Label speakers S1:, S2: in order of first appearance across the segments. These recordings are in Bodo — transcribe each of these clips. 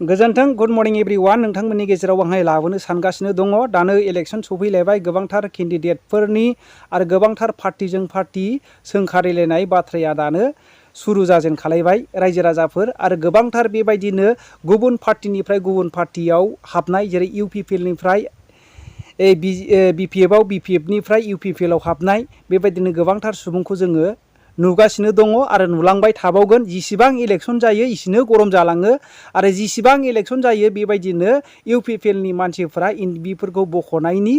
S1: गोजोन्थों गुड मर्निं एभ्रिवान नोंथांमोननि गेजेराव आंहाय लाबोनो सानगासिनो दङ दानो इलेक्शन सफैलायबाय गोबांथार केन्डिडेटफोरनि आरो गोबांथार पार्टीजों पार्टी सोंखारिलायनाय बाथ्राया दानो सुरु जाजेनखालायबाय रायजो राजाफोर आरो गोबांथार बेबायदिनो गुबुन पार्टीनिफ्राय गुबुन पार्टीयाव हाबनाय जेरै इउपिपिएलनिफ्राय बिपिएफआव बिपिएफनिफ्राय इउपिपिएलआव हाबनाय बेबायदिनो गोबांथार सुबुंखौ जोङो नुगासिनो दङ आरो नुलांबाय थाबावगोन जिसिबां इलेक्शन जायो इसिनो गरम जालाङो आरो जिसिबां इलेक्शन जायो बेबायदिनो इउपिपिएलनि मानसिफोरा बेफोरखौ बख'नायनि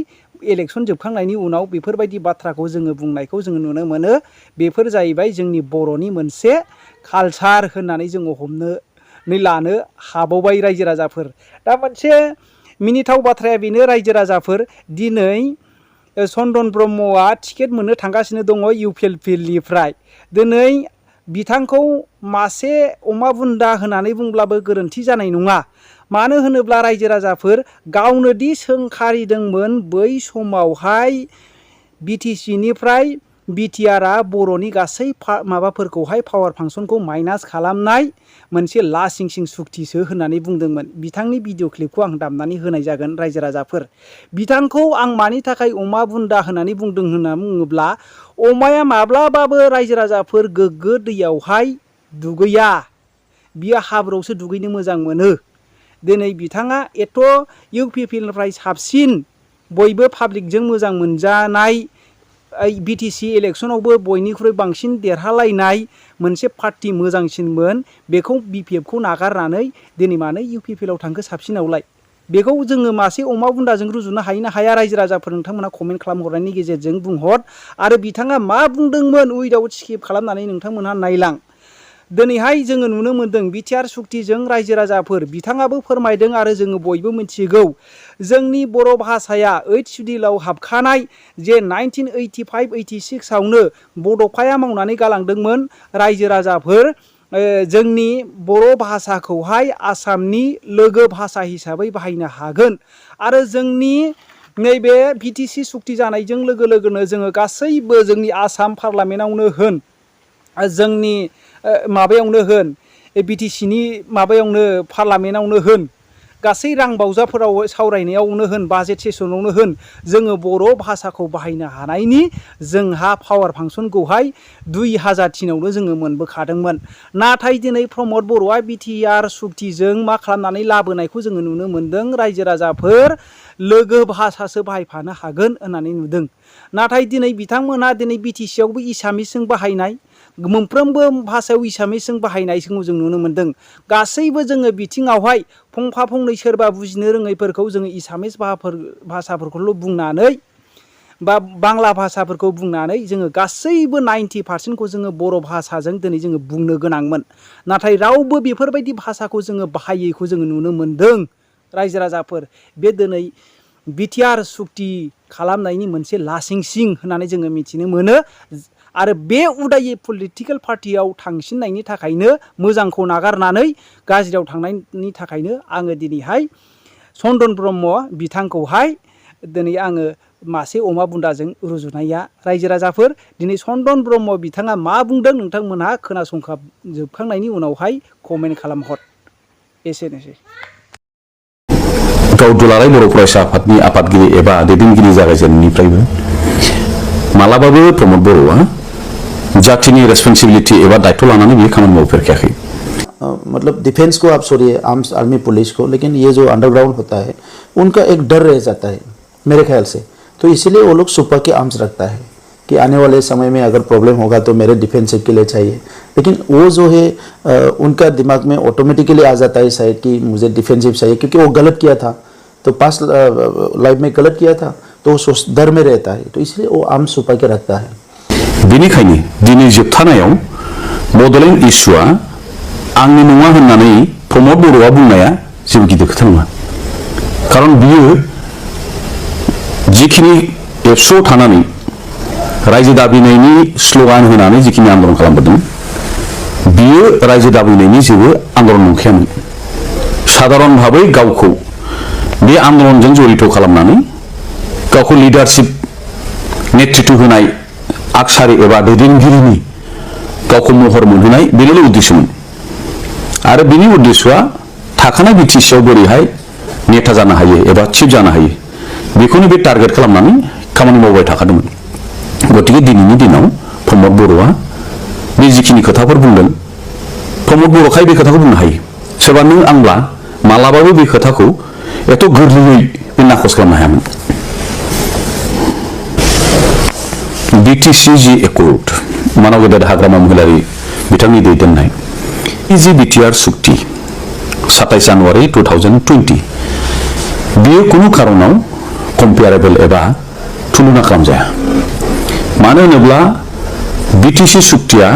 S1: इलेक्शन जोबखांनायनि उनाव बेफोरबायदि बाथ्राखौ जोङो बुंनायखौ जोङो नुनो मोनो बेफोर जाहैबाय जोंनि बर'नि मोनसे कालचार होननानै जोङो हमनानै लानो हाबावबाय रायजो राजाफोर दा मोनसे मिनिथाव बाथ्राया बेनो रायजो राजाफोर दिनै चन्दन ब्रह्मआ टिकेट मोननो थांगासिनो दङ इउपिपिएलनिफ्राय दिनै बिथांखौ मासे अमा बुन्दा होननानै बुंब्लाबो गोरोन्थि जानाय नङा मानो होनोब्ला रायजो राजाफोर गावनो दि सोंखारिदोंमोन बै समावहाय बिटिसिनिफ्राय बिटिआरआ बर'नि गासै माबाफोरखौहाय पावार फांसनखौ माइनास खालामनाय मोनसे लासिंसिं सुक्तिसो होननानै बुंदोंमोन बिथांनि भिडिअ क्लिपखौ आं दामनानै होनाय जागोन रायजो राजाफोर बिथांखौ आं मानि थाखाय अमा बुन्दा होननानै बुंदों होनना बुङोब्ला अमाया माब्लाबाबो रायजो राजाफोर गोग्गो दैयावहाय दुगैया बियो हाब्रुआवसो दुगैनो मोजां मोनो दिनै बिथाङा एथ' इउपिपिएलनिफ्राय साबसिन बयबो पाब्लिकजों मोजां मोनजानाय बिटिसि इलेक्शनावबो बयनिख्रुइ बांसिन देरहालायनाय मोनसे पार्टी मोजांसिनमोन बेखौ बिपिएफखौ नागारनानै दिनै मानो इउपिपिएलआव थांखो साबसिनावलाय बेखौ जोङो मासे अमा बुन्दाजों रुजुनो हायो ना हाया रायजो राजाफोर नोंथांमोना कमेन्ट खालामहरनायनि गेजेरजों बुंहर आरो बिथाङा मा बुंदोंमोन उइदाउट स्किप खालामनानै नोंथांमोनहा नायलां दिनैहाय जोङो नुनो मोन्दों बिटिआर सुक्तिजों रायजो राजाफोर बिथाङाबो फोरमायदों आरो जोङो बयबो मिथिगौ जोंनि बर' भाषाया 8th शिड्युलाव हाबखानाय जे 1985-86आवनो बड'फाया मावनानै गालांदोंमोन रायजो राजाफोर जोंनि बर' भाषाखौहाय आसामनि लोगो भाषा हिसाबै बाहायनो हागोन आरो जोंनि नैबे बिटिसि सुक्ति जानायजों लोगो लोगोनो जोङो गासैबो जोंनि आसाम पार्लामेन्टआवनो होन जोंनि माबायावनो होन बिटिसिनि माबायावनो पार्लामेन्टआवनो होन गासै रां बावजाफोराव सावरायनायावनो होन बाजेट सेसनावनो होन जोङो बर' भाषाखौ बाहायनो हानायनि जोंहा पावार फांसनखौहाय 2003आवनो जोङो मोनबोखादोंमोन नाथाय दिनै प्रमद बर'आ बिटिआर सुक्तिजों मा खालामनानै लाबोनायखौ जोङो नुनो मोन्दों रायजो राजाफोर लोगो भाषासो बाहायफानो हागोन होननानै नुदों नाथाय दिनै बिथांमोनहा दिनै बिटिसियावबो एसामिसजों बाहायनाय मोनफ्रोमबो भाषायाव एसामिसजों बाहायनायखौ जों नुनो मोन्दों गासैबो जोङो बिथिङावहाय फंफा फंनै सोरबा बुजिनो रोङैफोरखौ जोङो एसामिस भाषाफोरखौल' बुंनानै बा बांला भाषाफोरखौ बुंनानै जोङो गासैबो 90%खौ जोङो बर' भाषाजों दिनै जोङो बुंनो गोनांमोन नाथाय रावबो बेफोरबायदि भाषाखौ जोङो बाहायैखौ जोङो नुनो मोन्दों रायजो राजाफोर बे दिनै बिटिआर सुक्ति खालामनायनि मोनसे लासिंसिं होननानै जोङो मिथिनो मोनो आरो बे उदायै पलिटिकेल पार्टियाव थांसिननायनि थाखायनो मोजांखौ नागारनानै गाज्रियाव थांनायनि थाखायनो आङो दिनैहाय चन्दन ब्रह्म बिथांखौहाय दिनै आङो मासे अमा बुन्दाजों रुजुनाया रायजो राजाफोर दिनै चन्दन ब्रह्म बिथाङा मा बुंदों नोंथांमोनहा खोनासंजोबखांनायनि उनावहाय कमेन्ट खालामहर एसेनोसै
S2: गाव दुलाराय बर' फरायसा आफादनि आफादगिरि एबा दैदेनगिरि जागायजेननायनिफ्रायबो मालाबाबो प्रमद बर'आ जातिनि रेसपन्सिबिलिटी एबा दायित्व लानानै बियो खामानि मावफेरखायाखै
S3: मतलब डिफेंस को आप छोड़िए आर्म्स आर्मी पुलिस को लेकिन ये जो अंडरग्राउंड होता है उनका एक डर रह जाता है मेरे ख्याल से तो इसीलिए वो लोग सुपर के आर्म्स रखता है कि आने वाले समय में अगर प्रॉब्लम होगा तो मेरे डिफेंसिव के लिए चाहिए लेकिन वो जो है उनका दिमाग में ऑटोमेटिकली आ जाता है शायद कि मुझे डिफेंसिव चाहिए क्योंकि वो गलत किया था तो पास्ट लाइफ में गलत किया था तो वो डर में रहता है तो इसलिए वो आर्म्स सुपर के रखता है
S2: बेनिखायनो दिनै जोबथानायाव बड'लेण्ड इस्युआ आंनि नङा होननानै प्रमद बर'आ बुंनाया जेबो गिदिर खोथा नङा खारन बियो जिखिनि एबसुआव थानानै रायजो दाबिनायनि स्ल'गान होनानै जिखिनि आन्दलन खालामबोदों बियो रायजो दाबिनायनि जेबो आन्दलन नंखायामोन साधारन भाबै गावखौ बे आन्दलनजों जड़ित खालामनानै गावखौ लिडारशिप नेतृत्व होनाय आगसारि एबा दैदेनगिरिनि गावखौ महर मोनहोनाय बेनिल' उद्देश्यमोन आरो बिनि उद्देश्यआ थाखानाय बिटिसिआव बोरैहाय नेता जानो हायो एबा चिफ जानो हायो बेखौनो बे टारगेट खालामनानै खामानि मावबाय थाखादोंमोन। गतिके दिनैनि दिनाव प्रमद बर'आ बे जिखिनि खोथाफोर बुंदों प्रमद बर'खाय बे खोथाखौ बुंनो हायो। सोरबा नों आंब्ला मालाबाबो बे खोथाखौ एथ' गोरलैयै बे नाखस खालामनो हायामोन। बिटिसि जि एकर्ड मानव गेदेर हाग्रामा महिलारि बिथांनि दैदेननाय जि बिटिआर सुक्ति 27 जानुवारि 2020 बेयो कुनु कारनाव कम्पेयारेबल एबा तुलना खालामजाया। मानो होनोब्ला बिटिसि सुक्तिया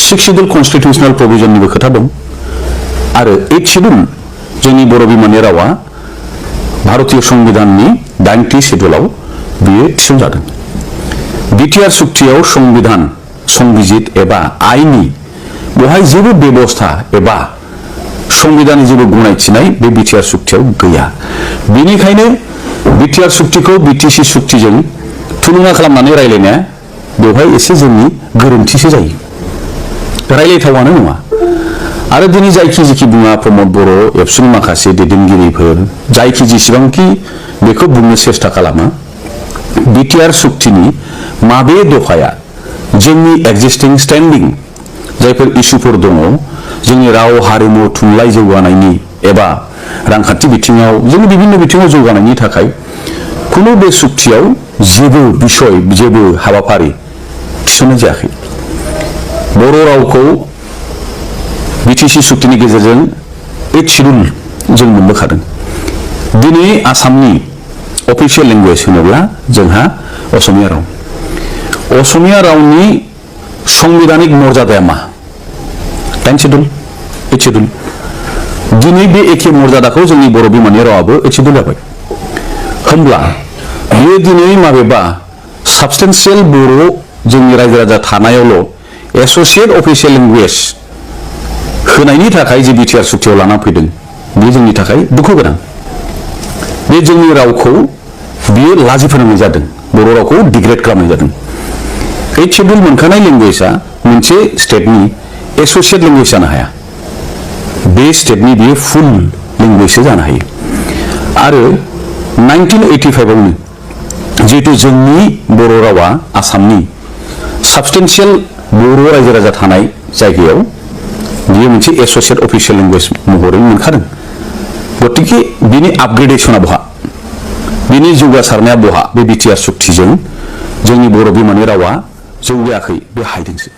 S2: 6 शेड्यूल कन्स्टिट्यूशनल प्रोविजननिबो खोथा दं आरो 8 शेड्यूल जोंनि बर' बिमानि रावा भारतीय संविधाननि 9थि शेड्यूलाव बेयो थिसनजादों। बिटिआर सुक्तियाव संविधान संबिजित एबा आइननि बेवहाय जेबो बेबस्था एबा संविधाननि जेबो गनायथिनाय बे बिटिआर सुक्तियाव गैया। बेनिखायनो बिटिआर सुक्तिखौ बिटिसि सुक्तिजों तुलना खालामनानै रायलायनाया बेवहाय एसे जोंनि गोरोन्थिसो जायो, रायलायथावानो नङा। आरो दिनै जायखि जिखि बुङा प्रमद बर' एबसुनि माखासे दैदेनगिरिफोर जायखि जेसेबांखि बेखौ बुंनो सेस्था खालामा बिटिआर सुक्तिनि माबे दफाया जोंनि एक्जिस्टिं स्टेन्डिं जायफोर इस्युफोर दङ जोंनि राव हारिमु थुनलाइ जौगानायनि एबा रांखान्थि बिथिङाव जोंनि बिभिन्न बिथिङाव जौगानायनि थाखाय खुनु बे सुक्तियाव जेबो बिषय जेबो हाबाफारि थिसननाय जायाखै। बर' रावखौ बिटिसि सुक्तिनि गेजेरजों 8 शेड्यूल जों मोनबोखादों। दिनै आसामनि अफिसियेल लेंगुवेज होनोब्ला जोंहा असमिया राव। असमिया रावनि संविधानिक मर्यादाया मा? 10 शेड्यूल 8 शेड्यूल। दिनै बे एखे मर्यादाखौ जोंनि बर' बिमानि रावाबो 8 शेड्यूल जाबाय। होमब्ला बेयो दिनै माबेबा साबस्टेन्सियेल बर' जोंनि रायजो राजा थानायावल' एस'सिएट अफिसियेल लेंगुवेज होनायनि थाखाय जे बिटिआर सुक्तियाव लाना फैदों बे जोंनि थाखाय दुखु गोनां। बे जोंनि रावखौ बियो लाजि फोनांनाय जादों, बर' रावखौ डिग्रेड खालामनाय जादों। 8 शेड्यूल मोनखानाय लेंगुवेजआ मोनसे स्टेटनि एस'सिएट लेंगुवेज जानो हाया, बे स्टेटनि बियो फुल लेंगुवेजसो जानो हायो। आरो 1985आवनो जिहेतु जोंनि बर' रावा आसामनि साबस्टेन्सियेल बर' रायजो राजा थानाय जायगायाव बियो मोनसे एस'सिएट अफिसियेल लेंगुवेज महरै मोनखादों। गतिके बिनि आपग्रेडेशना बहा, बिनि जौगासारनाया बहा? बे बिटिआर सुक्तिजों जोंनि बर' बिमानि रावा जौगायाखै, बे हायदोंसो।